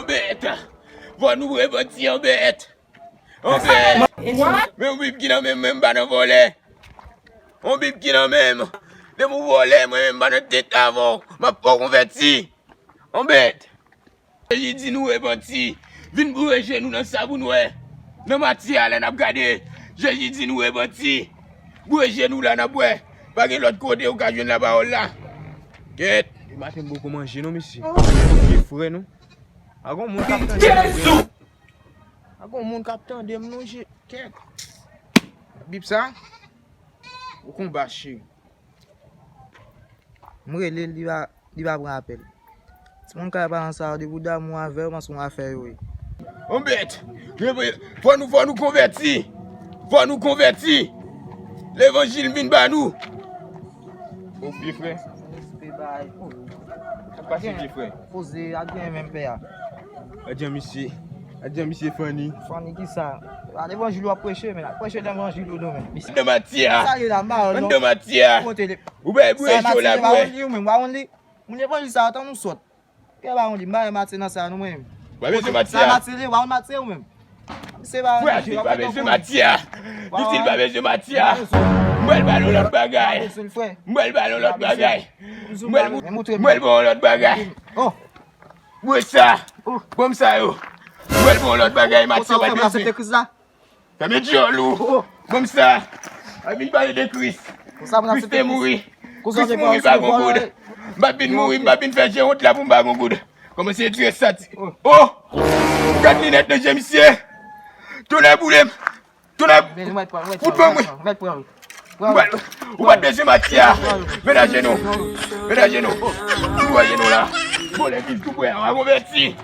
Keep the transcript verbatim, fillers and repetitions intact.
Bèt. Fò nou repanti, on bèt. On bèt. Men yon bib ki nan men m, men m pa nan vòlè. On bib ki nan men m. Depi w vòlè, mwen menm m pa nan tèt avè w. M ap fè w konvèti. On bèt. Jezi di nou repanti. Vin boure je nou nan sab ou n wè. Nan matyè a lè n ap gade. Jezi di nou repanti. Boure je nou la n ap bwè. Pa gen lòt kote ou ka jwenn lapawòl la. Kèt. E maten m poko manje non mesye. Mesye frè nou. A gon moun k ap tande m. A gon moun k ap tande m non je. Kèt. Bib sa. Ou konba cheri. M rele l, li pa, li pa pran apèl. Timoun kay paran sa yo, depi w damou avè yo, panse w afè yo ye. On bèt, fò nou, fò nou konvèti. Fò nou konvèti. Levanjil vin ba nou. O pye frè. Respè bay. Sa k pase pye frè? Poze, a gen menm pè a. Adyan misye. Adyan misye Fanny. Fanny ki sa? A levanjil w ap preche, men ap preche levanjil ou non men. Anndan matyè a. Sa ye la, m pa wè non. Anndan matyè a. Kote li? Ou bay bouye cho la bwè. Ou pa wè li ou menm, ou pa wè li? Moun levanjil sa yo tann ou sòt. Kè ba yon li, m pa wè matyè nan sa nou menm. Ou pa bezwen matyè. Sa matyè li, ou pa wè matyè ou menm. Se pa yon li, pa bezwen matyè. Li di l pa bezwen matyè. M pral ba l yon lòt bagay. M pral ba l yon lòt bagay. M pral, m pral ba w yon lòt bagay. Oh. Bwè sa. Bon sa yo. M pral ba w yon lòt bagay, matyè ou pa bezwen. Fèmen dyòl ou. Bon sa. A vin pale de Kris. Kris te mouri. Kris mouri pa gon goud. M pa vin mouri, m pa vin fè je wont la pou m pa gon goud. Kòman se Dye sa ti. Oh! Gad linèt nan je misye. Tonnè boule m. Tonnè. Fout ban mwen. Ou pa t bezwen matyè. Mennen ajenou. Mennen ajenou. Ou ajenou la. Bon, legliz tou bwè, a konvèti.